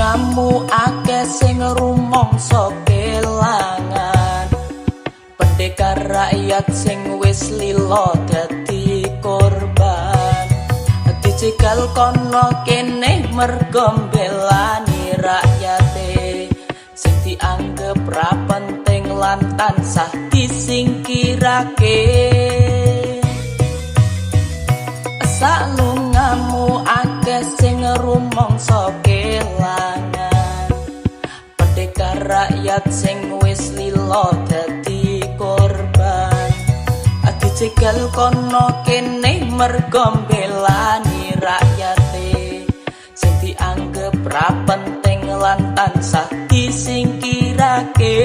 Saklungamu akeh sing rumangsa kelangan. Pendekar rakyat sing wis lila dadi korban, dijegal kono kene mergo mbelani rakyate, sing dianggep ra penting lan tansah disingkirake. Saklungamu akeh sing rumangsa kelangan. Pendekar rakyat sing wis lila dadi korban, dijegal kono kene mergo mbelani rakyate, sing dianggep ra penting lan tansah disingkirake.